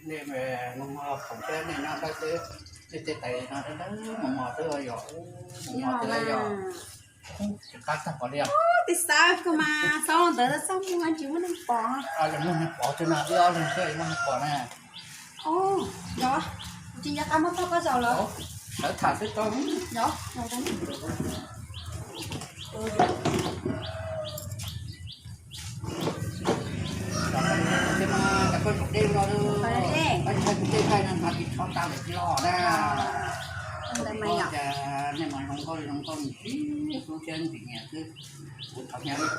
Nej khoom thiab nej nyob dawb xwb, nej tej tais no dawb dawb mos mos xwb yog, mos mos xwb yog. Tsis qab tag pom li. Tis xav koj mas xav ntawd txaj muag tsis muaj neeg pom. Muaj neeg pom xwb na, wb ob leeg xwb muaj neeg pom na. Yog, tsis nco qab muab txog koj zaum lawm. Sawv tham xwb tau. Yog, yog. Koj zaum deb no, koj ntshai kuv tej nqaij no hnov tsis tshov tag lawm tsis los na. Ces nej mas zoo nkauj li zoo nkauj ntsib hlub thiab ntim nyiam xwb. Kuv thov nyiam tag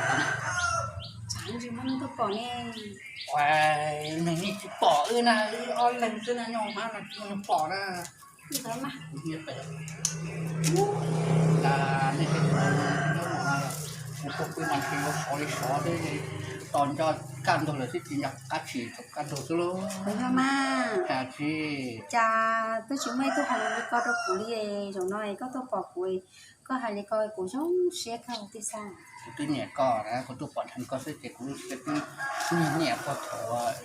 na. Ua, neeg yeej tsis pom wb na, wb ob leeg xwb na, nyob hauv hab no tsis muaj neeg pom na. Kuv pw mas tsis yuav sov li sov xwb, tos nco kaj ntug lawm xwb tsis nco qab tshis thaum kaj ntug xwb lauj. Yog mas, cas twb tsis muaj ib tug hais li ko rau kuv li, zaum no koj tuaj pom kuv, koj hais li ko kuv zoo siab kawg tis xav. Kuv twb nyiam koj na, kuv tuaj pom dheev koj xwb ces kuv lub siab twb nyiam nyiam puag thaum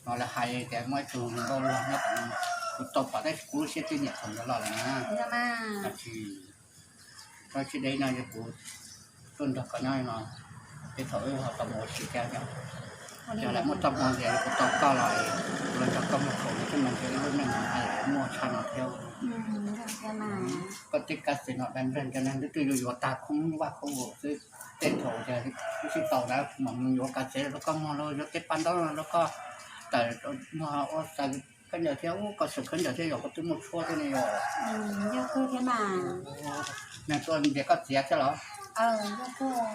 no lawv hais tias muaj ib tug nkauj luag nyob tom no, kuv tau pom tab sis kuv lub siab twb nyiam thaum ntawd los lawm na. Tab sis tsob sib deb no yog kuv tuaj nrog koj nyob no, tej thaum wb ho tau mus ua si thiab, yog lawv muaj txoj hmoo tias kuv tau koj los kuv los nrog koj muag khoom no thiab mas ntshe wb lub neej no muaj tshaj no thiab. Koj tej kab xwm no dab nrag cov neeg twb twb yuav yuav tag khoob vaj khoob vus xwb, tej thaum tias wb sib tau na kuv mam mus yuav kab xwm rau koj muag los yuav tej paj ntaub rau koj tawm muag ua xaws khaub ncaws thiab, ub koj xaws khaub ncaws thiab yog koj twb muaj tshuaj thiab ne yog. Yog kawg thiab mas. Neeg tuaj ntiav koj txiav thiab los? Yog kawg.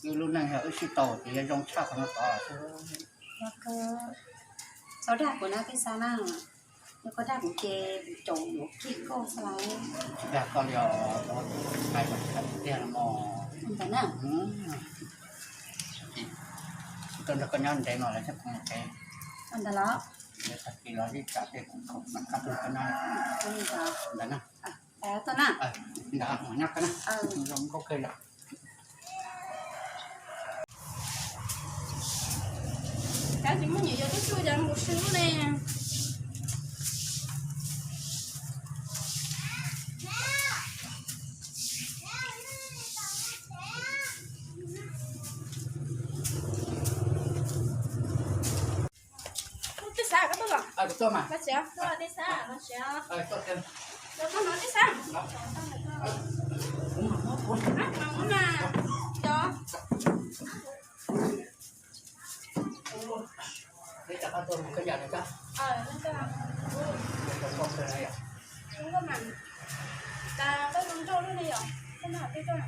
Wb lub neej yog wb sib tau ces yog zoo tshaj qhov no tod xwb. Yog kawg. Txhob dag kuv na peb xav na. Yog koj dag kuv ces kuv caum yuav kiag koj xwb lauj. Tsis dag koj li os, hais tiag no mog. Ntawd na. Kuv tuaj nrog koj nyob ntev no lawm thiab kuv mus tsev. Ntawd los. Tag kis los ib tsam tej kuv khoom mam qab tuaj nrog koj nyob. Ntawd na. Ntawd mam nyob koj na. Zoo nkauj kawg yom. Cas tsis muaj nyuam yaus tub tsuj cas nkaus sw lub ne. Twb xav koj tuaj los. Los tsev, tuaj tsev. Los koj hnov twb xav. Mas ua mas, yog. Koj mas, tas koj zoo nraug lub ne yom, koj mas twb tuaj.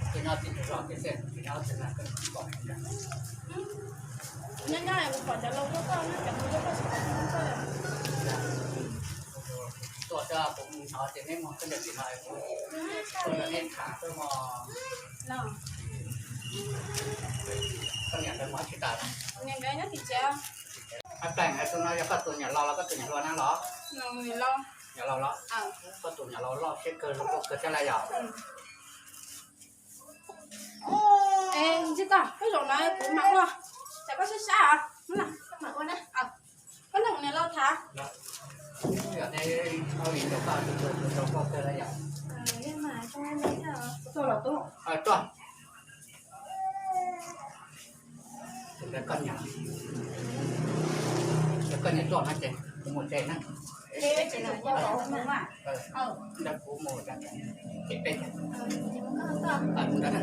Kuv nyob nyob kuv pom cov laus tuaj koj, cov laus tuaj koj tsis pom koj. Tuaj xwb kuv mus hnov tias neb muag khaub ncaws tim no, kuv tuaj nrog neb tham xwb mog. Koj niam nkawd mus tsis tas? Niam nkawd nyob tim tsev. Hais plees, tus no yog koj tus niam laus los koj tus niam hluas na los? Niam laus los. Koj tus niam laus loj siab kawg, zoo nkauj kawg thiab lawm yom? Es ntshe tau, koj zaum no kuv mam ua, tsam koj sab sab os, koj mam ua na. Koj nrog kuv niam laus tham. Tuaj los tub. Tus ntawd koj niam, tus koj niam tuaj no ces kuv mus tsev na. Ntawd kuv mus tsev peb. Ntawd na.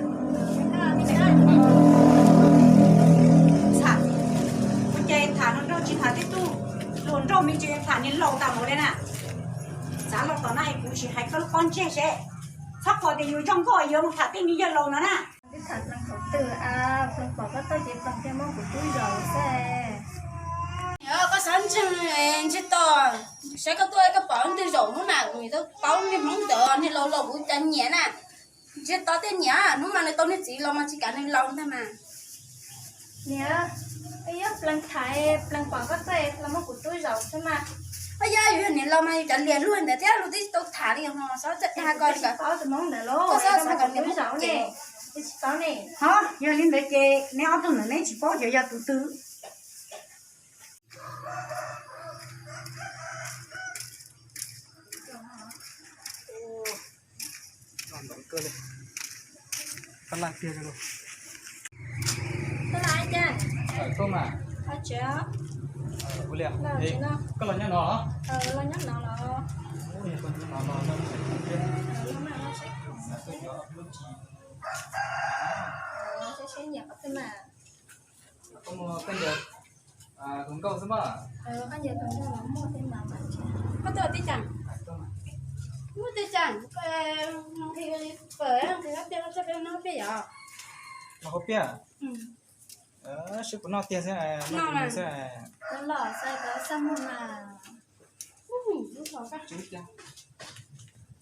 Ua cas tham hluas nraug tsis tham tib tug, hluas nraug me ntsis tham niam laus tas mus li na. Xav los tom no es kuv sim hais koj lub pob ntseg seb, txhob qhov tias yus zoo nkauj yuav mus tham tej me yawg laus no na. Twb tham plees thaum twg, plees pom koj txawj ces plees thiaj muab kuv tub zaum xwb. Koj xav ntseeg ntshe tos, saib koj tuaj koj pom leej twg zaum hnub na, kuv tau paub niag hmoob ntawd niag laus laus kuv cas nyiam na. Ntshe tos tej nyiam, hnub mas nws tau niag txiv los mas tsis kam nws laus ntag mas. Niam, yog plees tham, plees pom koj txawj los muab kuv tub zaum xwb mas. Yog yus yog niam laus mas yus cov liam luag ntawd thiab luag twb tsis tau tham li os, xav txawj dag koj li. Koj xav kom niam tub zaum ne. Ho, yog li ntawd ces neb ob tug ntawd neb tsis paub xyov yog tus twg. Koj laj tiag li. Koj laj tiag. Koj mas. Ua li, koj los nyob no los? Los nyob no los. Koj nyob no no. Koj mus koj ncaws hluas nkauj xwb mas. Koj ncaws hluas nkauj los muaj tej mas. Koj tuaj tib cas? Muaj tej cas, nqhis pawg nqhis hauv piaj, koj tuaj peb noj hauv piaj yom? Noj hauv piaj? Sib puas noj tiag xwb, noj xwb. Los xav tau xaj muag mas.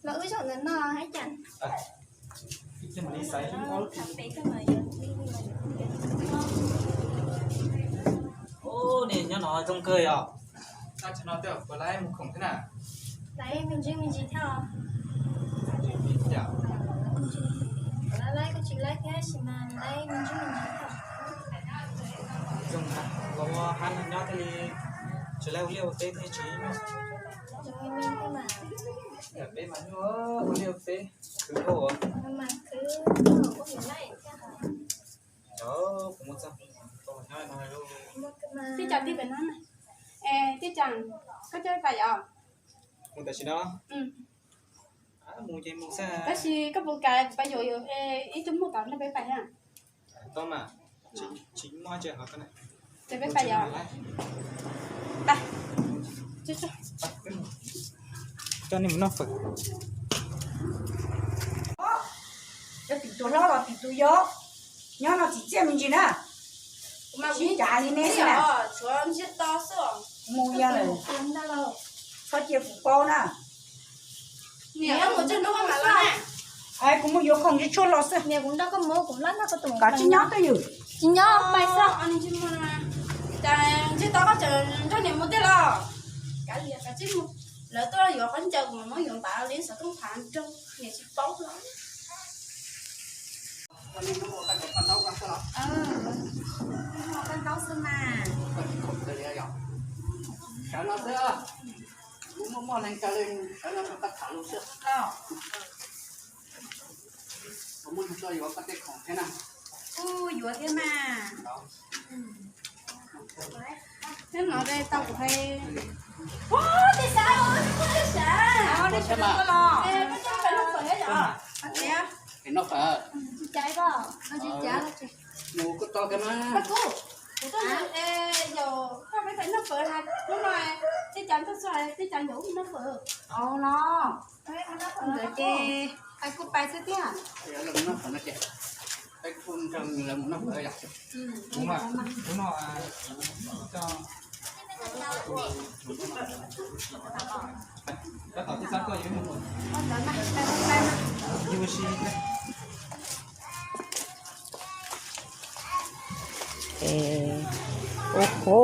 Los wb zaum ntawd no hais cas. Ub, nej nyob no zoo kawg yom. Tag kis no tej puas laib mus khoom thiab na? Laib me ntsis me ntsis thiab os. Laib laib kuj tsis laib thiab sis mas laib me ntsis me ntsis thiab. Zoo los ua hab nyob thiaj li tsis laib ua liaj ua teb thiab tsis nyuaj. Peb mas nyuaj ua liaj ua teb, khwv koj ua. Mas khwv koj ua kuj laib thiab. Kuv muaj txoj hmoov tau nyob no. Tib co tib pem no na. Tib co, koj coj pais yom? Mus tam sim no. Mus ces mus xwb. Tab sis koj puas kam kuv pais yuav ib tug muj tom no peb pais na? Tau mas, tsis muaj tsi hov. Ces peb pais yom? Coj nej mus noj fawm. Cov tim tus hlob los tim tus yau, nyob no txim txiaj me ntsis na. Sib cav li nej xwb na. Mus yog lawm, txhob cia kuv paub na. Kuv mus yuav khoom tshuaj los xwb. Kav tsij nyob twj ywm. Tsis nyob pais xwb. Ntsib tau koj tseem nrog niam mus tej los? Lawv tuaj yuav qhov ncaws kuv mam muab yuav npav li xov tooj phav nrog niam tsis paub los. Koj ntaub xwb mas. Sawv no xwb, muaj muaj neeg caw li, sawv no koj tham lus xwb. Kuv muaj neeg tuaj yuav koj tej khoom thiab na. Kuj yuav thiab mas. Thiab no de tau kuv hais. Tej sav, tej sav. Koj coj peb noj fawm yom? Noj fawm. Mus kuj tau kawg mas. Kuv tuaj, yog koj peb pais noj fawm, hnub no tej cav tuaj txog tej cav ncaum noj fawm. Los ntawd ces pais kuj pais xwb tiag. Noj fawm no ces peb kuj nrog lawv mus noj fawm yom. Ua ho.